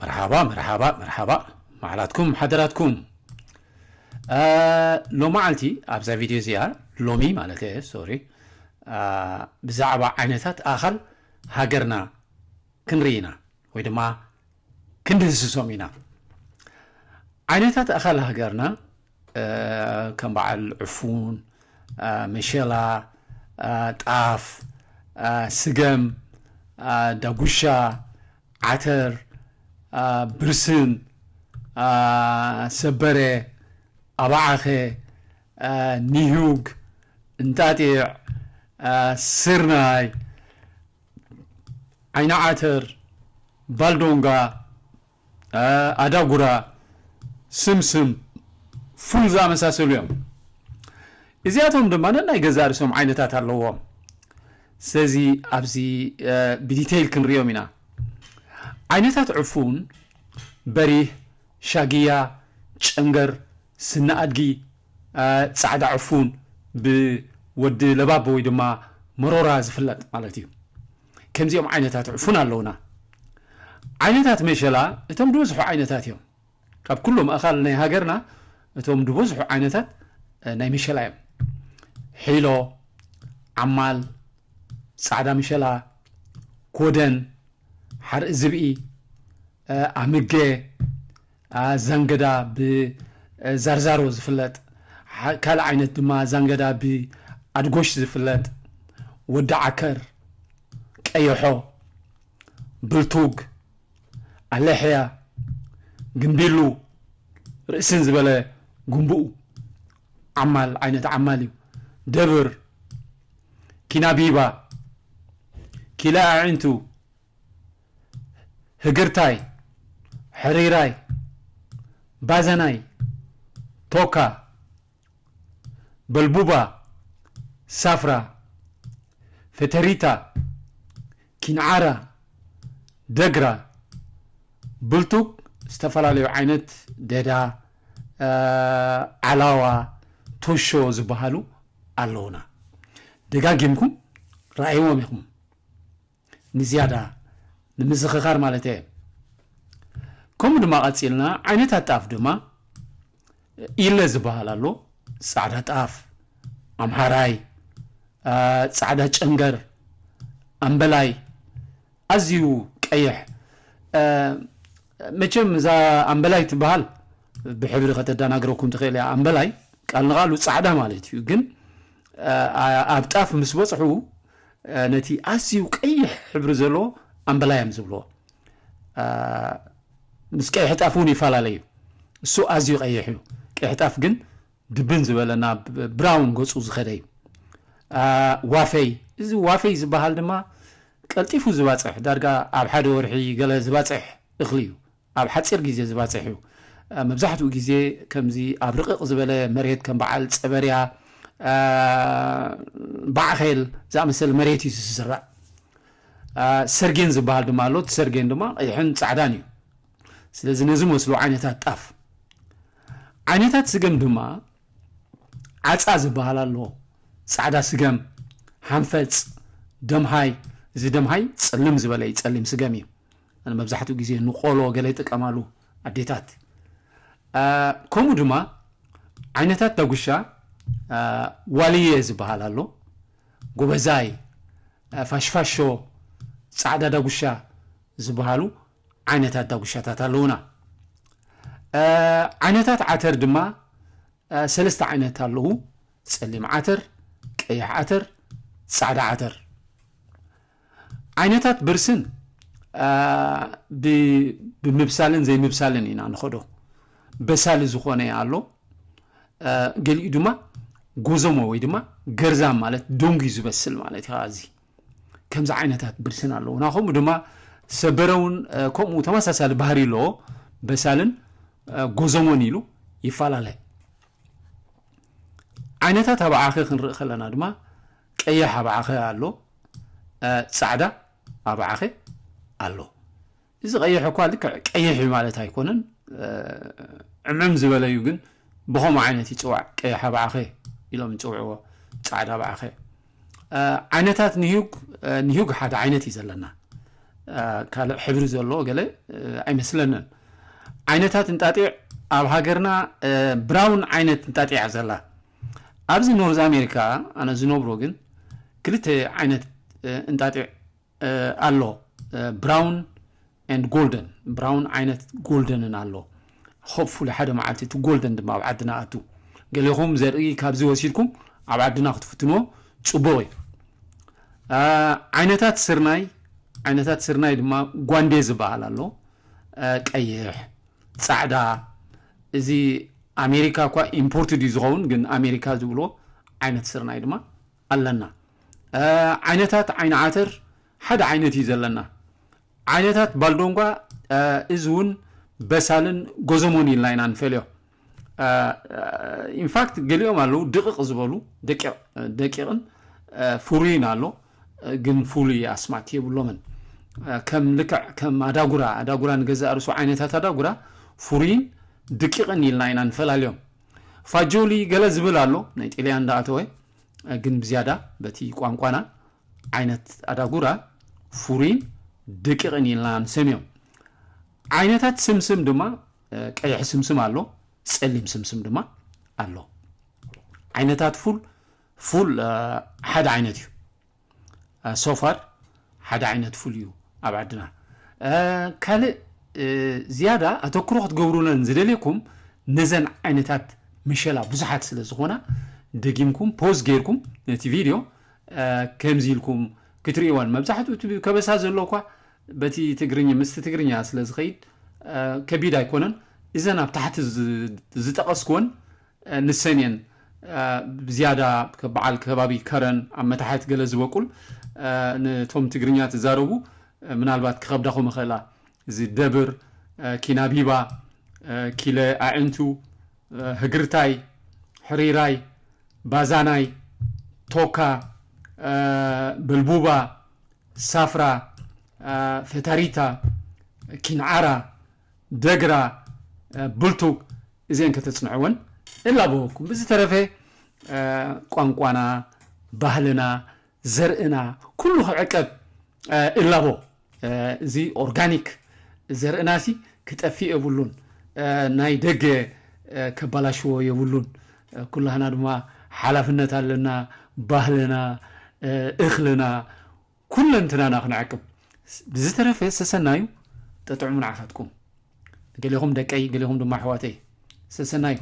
መርሓባ መርሓባ መርሓባ፣ ማዕላትኩም ሓደራትኩም። ሎማዓልቲ ኣብዛ ቪድዮ እዚኣ፣ ሎሚ ማለት እየ፣ ሶሪ፣ ብዛዕባ ዓይነታት ኣኻል ሃገርና ክንርኢ ኢና፣ ወይ ድማ ክንድህስሶም ኢና። ዓይነታት ኣኻል ሃገርና ከም በዓል ዕፉን፣ መሸላ፣ ጣፍ፣ ስገም፣ ዳጉሻ፣ ዓተር፣ ብርስን፣ ሰበረ፣ ኣባዓኸ፣ ኒሁግ፣ እንጣጢዕ፣ ስርናይ፣ ዓይኒ ዓተር፣ ባልዶንጋ፣ ኣዳጉራ፣ ስምስም፣ ፉል ዝኣመሳሰሉ እዮም። እዚኣቶም ድማ ነናይ ገዛእ ርእሶም ዓይነታት ኣለዎም። ስለዚ ኣብዚ ብዲቴይል ክንሪኦም ኢና። ዓይነታት ዕፉን በሪህ፣ ሻግያ፣ ጨንገር፣ ስኒ ኣድጊ፣ ጻዕዳ ዕፉን፣ ብወዲ ለባቦ ወይ ድማ መሮራ ዝፍለጥ ማለት እዩ። ከምዚኦም ዓይነታት ዕፉን ኣለውና። ዓይነታት መሸላ እቶም ዝበዝሑ ዓይነታት እዮም። ካብ ኩሎም ኣኻል ናይ ሃገርና እቶም ዝበዝሑ ዓይነታት ናይ መሸላ እዮም። ሒሎ፣ ዓማል፣ ጻዕዳ መሸላ፣ ኮደን፣ ሓርኢ ዝብኢ፣ ኣምገ፣ ዛንገዳ ብዛርዛሮ ዝፍለጥ፣ ካልእ ዓይነት ድማ ዛንገዳ ብኣድጎሽ ዝፍለጥ፣ ወዲ ዓከር፣ ቀይሖ፣ ብልቱግ፣ ኣለሕያ፣ ግምቢሉ፣ ርእስን ዝበለ ጉንብኡ፣ ዓማል፣ ዓይነት ዓማል እዩ። ደብር፣ ኪናቢባ፣ ኪላ ኣዒንቱ፣ ህግርታይ፣ ሕሪራይ፣ ባዘናይ፣ ቶካ፣ በልቡባ፣ ሳፍራ፣ ፈተሪታ፣ ኪንዓራ፣ ደግራ፣ ብልቱግ፣ ዝተፈላለዩ ዓይነት ደዳ፣ ዓላዋ፣ ቶሾ ዝበሃሉ ኣለውና። ደጋጊምኩም ረኣይዎም ኢኹም። ንዝያዳ ንምዝኽኻር ማለት እየ። ከምኡ ድማ ቀፂልና ዓይነታት ጣፍ ድማ ኢለ ዝበሃል ኣሎ። ፃዕዳ ጣፍ፣ ኣምሓራይ፣ ፃዕዳ ጨንገር፣ ኣምበላይ፣ ኣዝዩ ቀይሕ። መቸም እዛ ኣምበላይ ትበሃል ብሕብሪ ከተደናግረኩም ትኽእል እያ። ኣምበላይ ቃል ንቓሉ ፃዕዳ ማለት እዩ፣ ግን ኣብ ጣፍ ምስ በፅሑ ነቲ ኣዝዩ ቀይሕ ሕብሪ ዘለዎ ኣምበላይ እዮም ዝብልዎ። ምስ ቀይሕ ጣፍ እውን ይፈላለ እዩ። እሱ ኣዝዩ ቀይሕ እዩ። ቀይሕ ጣፍ ግን ድብን ዝበለ ናብ ብራውን ገፁ ዝኸደ እዩ። ዋፈይ፣ እዚ ዋፈይ ዝበሃል ድማ ቀልጢፉ ዝባፅሕ፣ ዳርጋ ኣብ ሓደ ወርሒ ገለ ዝባፅሕ እኽሊ እዩ። ኣብ ሓፂር ግዜ ዝባፅሕ እዩ። መብዛሕትኡ ግዜ ከምዚ ኣብ ርቕቕ ዝበለ መሬት ከም በዓል ፀበርያ፣ ባዕኼል ዝኣመሰለ መሬት እዩ ዝዝራእ። ሰርጌን ዝበሃል ድማ ኣሎ። እቲ ሰርጌን ድማ ቀይሕን ፃዕዳን እዩ። ስለዚ ነዚ መስሉ ዓይነታት ጣፍ። ዓይነታት ስገም ድማ ዓፃ ዝበሃል ኣሎ። ፃዕዳ ስገም፣ ሓንፈፅ፣ ደምሃይ። እዚ ደምሃይ ፀልም ዝበለ እዩ፣ ፀሊም ስገም እዩ። መብዛሕትኡ ግዜ ንቆሎ ገለ ይጥቀማሉ ኣዴታት። ከምኡ ድማ ዓይነታት ዳጉሻ ዋልየ ዝበሃል ኣሎ። ጎበዛይ፣ ፋሽፋሾ፣ ፃዕዳ ዳጉሻ ዝበሃሉ ዓይነታት ዳጉሻታት ኣለዉና። ዓይነታት ዓተር ድማ ሰለስተ ዓይነት ኣለዉ። ፀሊም ዓተር፣ ቀይሕ ዓተር፣ ፃዕዳ ዓተር። ዓይነታት ብርስን ብምብሳልን ዘይምብሳልን ኢና ንኸዶ። በሳሊ ዝኾነ ኣሎ፣ ገሊኡ ድማ ጎዘሞ ወይ ድማ ገርዛም ማለት ደንጉዩ ዝበስል ማለት እዩ። እዚ ከምዚ ዓይነታት ብርስን ኣለዉ። ናኸምኡ ድማ ሰበረ እውን ከምኡ ተመሳሳሊ ባህሪ ኣለዎ። በሳልን ጎዘሞን ኢሉ ይፈላለ። ዓይነታት ኣባዓኸ ክንርኢ ከለና ድማ ቀይሕ ኣባዓኸ ኣሎ፣ ፃዕዳ ኣባዓኸ ኣሎ። እዚ ቀይሕ እኳ ልክዕ ቀይሕ እዩ ማለት ኣይኮነን፣ ዕምዕም ዝበለ እዩ፣ ግን ብኸምኡ ዓይነት ይፅዋዕ። ቀይሕ ኣባዓኸ ኢሎም ይፅውዕዎ፣ ፃዕዳ ኣባዓኸ። ዓይነታት ንሂዩግ፣ ንሂዩግ ሓደ ዓይነት እዩ ዘለና። ካልእ ሕብሪ ዘሎ ገለ ኣይመስለንን። ዓይነታት እንጣጢዕ ኣብ ሃገርና ብራውን ዓይነት እንጣጢዕ እያ ዘላ። ኣብዚ ኖርዝ ኣሜሪካ ኣነ ዝነብሮ ግን ክልተ ዓይነት እንጣጢዕ ኣሎ፣ ብራውን and ጎልደን። ብራውን ዓይነት ጎልደንን ኣሎ። ሆፕፉሊ ሓደ መዓልቲ እቲ ጎልደን ድማ ኣብ ዓድና ኣቱ። ገሌኹም ዘርኢ ካብዚ ወሲድኩም ኣብ ዓድና ክትፍትንዎ ጽቡቕ እዩ። ዓይነታት ስርናይ፣ ዓይነታት ስርናይ ድማ ጓንዴ ዝበሃል ኣሎ። ቀይሕ፣ ጻዕዳ፣ እዚ ኣሜሪካ እኳ ኢምፖርትድ እዩ ዝኸውን፣ ግን ኣሜሪካ ዝብሎ ዓይነት ስርናይ ድማ ኣለና። ዓይነታት ዓይኒ ዓተር ሓደ ዓይነት እዩ ዘለና። ዓይነታት ባልዶንጓ እዚ እውን በሳልን ጎዘሞን ኢልና ኢና ንፈልዮ። ኢንፋክት ገሊኦም ኣለዉ ድቕቕ ዝበሉ ደቂቕን ፍሩይን ኣሎ፣ ግን ፍሉይ ኣስማት የብሎምን። ከም ልክዕ ከም ኣዳጉራ ኣዳጉራ ንገዛእ ርሱ ዓይነታት ኣዳጉራ ፍሩይን ድቂቕን ኢልና ኢና ንፈላልዮም። ፋጆሊ ገለ ዝብል ኣሎ ናይ ጥልያን እንዳኣተወ፣ ግን ብዝያዳ በቲ ቋንቋና ዓይነት ኣዳጉራ ፍሩይን ድቂቕን ኢልና ንሰምዮም። ዓይነታት ስምስም ድማ ቀይሕ ስምስም ኣሎ፣ ጸሊም ስምስም ድማ ኣሎ። ዓይነታት ፉል ፉል ሓደ ዓይነት እዩ። ሶፋር ሓደ ዓይነት ፉል እዩ ኣብ ዓድና። ካልእ ዝያዳ ኣተክሮ ክትገብሩለን ዝደልየኩም ነዘን ዓይነታት ምሸላ ብዙሓት ስለ ዝኾና ደጊምኩም ፖዝ ጌርኩም ነቲ ቪድዮ ከምዚ ኢልኩም ክትርእይወን። መብዛሕትኡ እቲ ከበሳ ዘሎ እኳ በቲ ትግርኛ ምስቲ ትግርኛ ስለ ዝኸይድ ከቢድ ኣይኮነን። እዘን ኣብ ታሕቲ ዝጠቐስክወን ንሰን እየን ብዝያዳ በዓል ከባቢ ከረን ኣብ መታሕት ገለ ዝበቁል። ንቶም ትግርኛ ትዛረቡ ምናልባት ክኸብዳኹም ይኽእላ። እዚ ደብር፣ ኪናቢባ፣ ኪለ ኣዕንቱ፣ ህግርታይ፣ ሕሪራይ፣ ባዛናይ፣ ቶካ፣ በልቡባ፣ ሳፍራ፣ ፈታሪታ፣ ኪንዓራ፣ ደግራ፣ ብልቱግ፣ እዚአን ከተጽንዕወን እላበወኩም። ብዝተረፈ ቋንቋና፣ ባህልና፣ ዘርእና ኩሉ ክዕቀብ እላቦ። እዚ ኦርጋኒክ ዘርእናሲ ክጠፍእ የብሉን። ናይ ደገ ከባላሽዎ የብሉን። ኩላህና ድማ ሓላፍነት ኣለና። ባህልና፣ እኽልና፣ ኩለንትናና ክንዕቅብ። ብዝተረፈ ሰሰናዩ ጠጥዕሙ ንዓኻትኩም። ገሌኹም ደቀይ፣ ገሌኹም ድማ ኣሕዋተይ። ሰሰናዩ።